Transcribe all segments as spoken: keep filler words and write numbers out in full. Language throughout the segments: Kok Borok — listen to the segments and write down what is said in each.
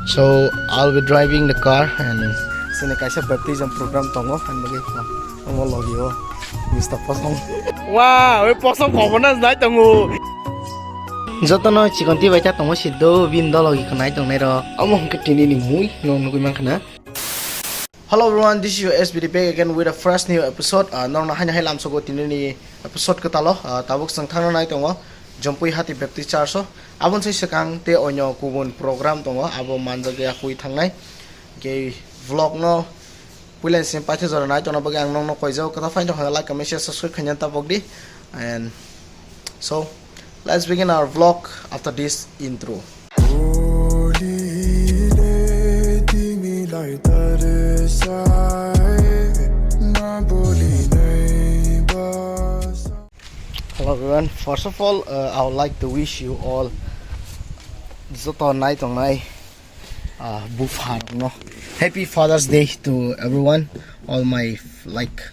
So, I'll be driving the car and sini kaisa baptism program tongo, ang bagwi omo logi o Mister Posong. Wow, oi Posong kobo na nai tongo. Jotono chikon twi bai ta tongo si do bin do logi khnai tongnai ro. Omo hwnkhe tini ni mui no nugui man khna. Hello everyone, this is your S B D back again with a fresh new episode. Ah, norokno haino hai lamsogo tini ni episode kwtalo. Ah, tabuk chwng thangna nai tongo Jompui Hati Baptist Church o. Aboni sai swkang te onyo kubun program tongo, abo manjak ya hui thangnai. Ke vlog no puila ni simi paithago jora nai tongna bagwi ang nokno koijago, kwtal faino tongkha like, comment, share, subscribe khaina tabok di. And so, let's begin our vlog after this intro. Hello everyone, first of all, uh, I would like to wish you all joto nai tongnai, uh, bupha rokno happy Father's Day to everyone, all my, like,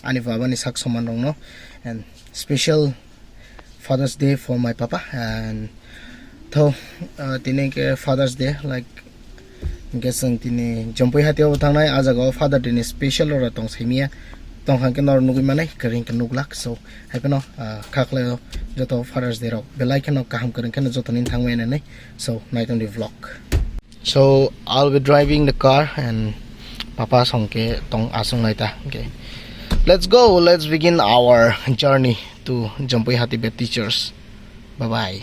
ani baba ni sak soman rokno, and special Father's Day for my papa. And tho, uh, tini ke Father's Day, like, hwnkhe chwng tini Jompui Hati o thangnai, ah jaga o Father Day ni special oro tong saimiya tong kha khe nor nugui manai, kwrwng khe nuglak. So hai phano, ah, kha khlai o joto Father's Day rok belai kheno kaham kwrwng kheno joto ni thangmani. So nai tong di vlog. So I'll be driving the car and papa song ke tong asung lai ta. Okay, let's go, let's begin our journey to Jompui Hati Baptist Church. Bye bye.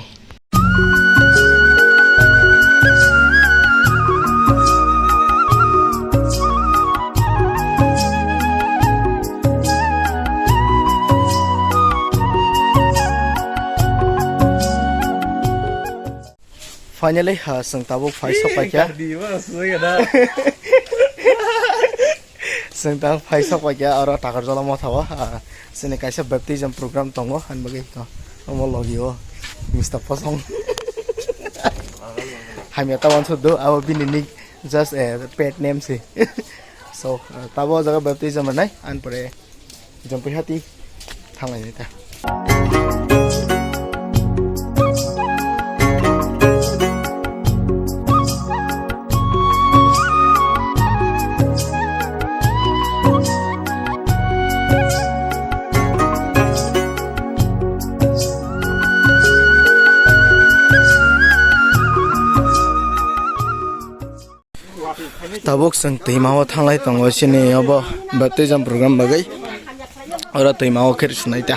Finally, ha, chwng tabuk phai sok paikha. Chwng tabuk phai sok paikha, oro Takarjala motha o, ha, chini kaisa baptism program tongo, ani bagwi, ha, omo logi o Mister Posong. Hamya ta wansuk do, abo bini nick just a pet name se. So, uh, tabo o jaga baptism rwnai, ani pore Jompui Hati thanglai ta. Tabuk chwng twima o thanglai tongo, chini obo baptism program bagwi oro twima o khe rwswnai ta.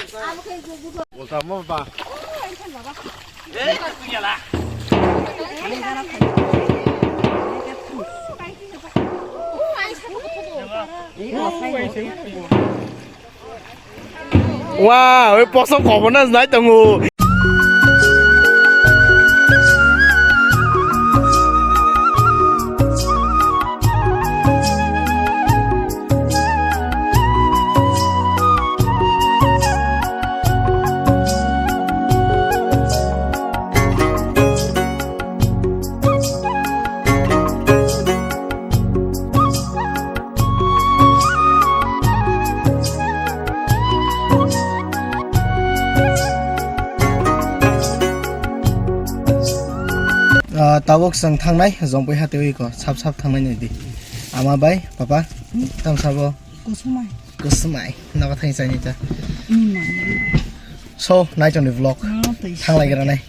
Wow, oi Posong kobo na nai tongo. Ah, tabuk chwng thangnai, Jompui Hati o iko, sap sap thangnai nai di. Ama bai, papa, tam sabo? Kusumai. Kusumai, nogo thang chai nai ta. Hmm, mani. So, nai tong di vlog. Thanglai gra nai.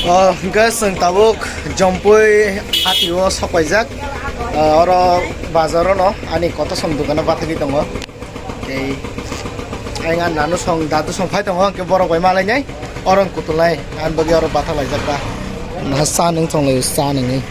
Oh, hwnkhe chwng tabuk Jompui hati o sok paijak. Ah, oro bazar o no ani koto som dukano bathagwi tongo. Tei ayang nanu song dadu song phai tongo, hwnkhe borok bai malainai. Oro wng kutulnai, ani bagwi oro bathak laijak ba. Naha cha nung chonglai cha nungwi.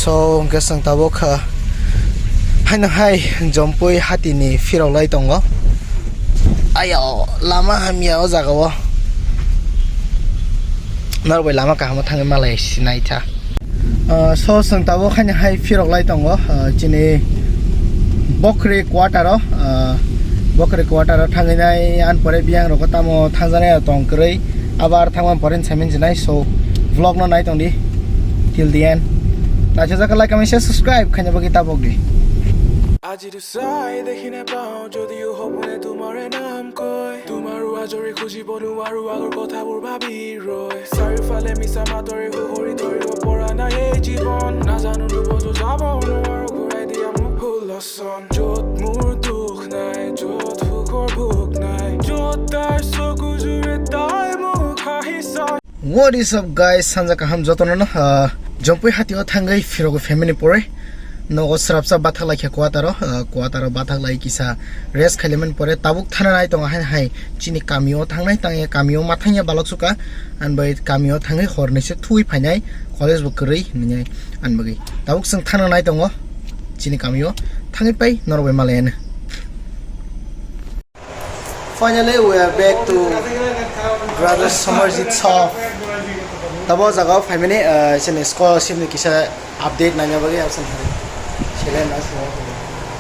So, hwnkhe chwng tabuk, ah, haino hai Jompui hatini phirok lai tongo. Ayo, lama hamya o jaga o. Norok bai lama kaham o thangwi malai sinai tha. Ah, so, chwng tabuk haino hai phirok lai tongo, ah, chini Bokri quarter o, ah, Bokri quarter o thangwi nai, an pore biyang rok tamo thangjanai tong kwrwi. Abar thangma pore samin jinai, so vlog no nai tongdi till the end. Naisajak like, comment, share, subscribe khaina bagwi tabok di. আজি দুচাই দেখিনে পাওঁ যদিও সপোনে তোমাৰে নাম কয়, তোমাৰো আজৰি খুজিব নোৱাৰো আগৰ কথাবোৰ ভাবি ৰয়। চাৰিওফালে মিছা মাতৰে সুহৰি ধৰিব পৰা নাই এই জীৱন। নাজানো নুবুজো যাব নোৱাৰো ঘূৰাই দিয়া মোক ভুল দৰ্শন। য'ত মোৰ দুখ নাই, য'ত সুখৰ ভোক নাই, য'ত তাইৰ চকুযোৰে তাই মোক হাঁহি চায়। What is up, guys? Sanja kaham jotono no, ah, Jompui hati o thangwi phirogo family pore. Nogo srapsa bathak lai khe quarter o, ah, quarter o bathak lai kisa rest khailaimani pore tabuk thana nai tongo hai hai chini kami o thangnai tang ya kami o ma thang ya balok suka. An bai kami o thangwi hor ni se thui phainai college bo kwrwi hinwi an bagwi. Tabuk chwng thana nai tongo chini kami o thangwi pai norok bai malai ano. Finally, we are back to brother Samarjit shop. Tabo jaga o phaimani, ah, sini scholarship ni kisa update nanya bagwi absen hari. Sila na sila.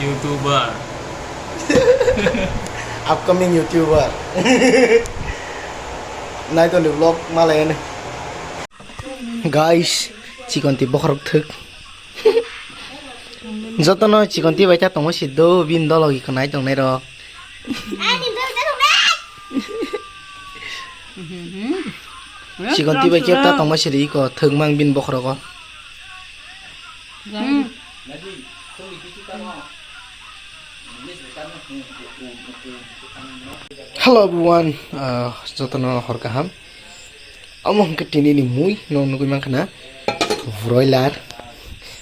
YouTuber. Upcoming YouTuber. Nai toni vlog malai ani. Guys, chikon ti bokhorok thwk. Jotono chikon ti bai ta tongo si do bin dolo gi khnai tongnai rok. Chikon ti bai khe ta tongma siri iko thwk mang bin bokhorogo. Hello everyone, ah, jotono hor kaham. Omo hwnkhe tini ni mui no nugui mankha na broiler.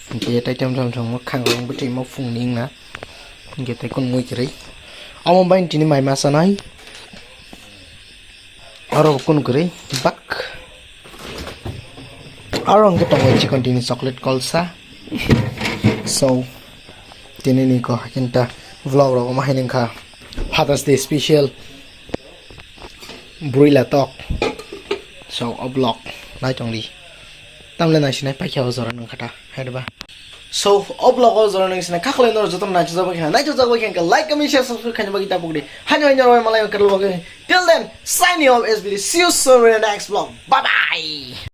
Hwnkhe tai tam tam tam khang rong bwtwi mo phung ni wngna. Hwnkhe tei kunu mui kwrwi. Omo bai tini mai ma chanai. Oro kunu kwrwi bak. Aro hwnkhe tongo chikon tini chocolate kolsa. So, tini ni ko hakin ta vlog rok omo hai wngkha Father's Day special. Broiler tok. So, o vlog nai tong di. Tamle nai sinai paikha o jora nang khata. Hai ba. So, o vlog o jora nang sinai khaklai nor joto nai chajak bai kha. Nai chajak bai kha like, comment, share, subscribe khaina bagwi ta pokdi. Hani hani nor malai kerlo bagwi. Till then, signing off S B D. See you soon in the next vlog. Bye bye.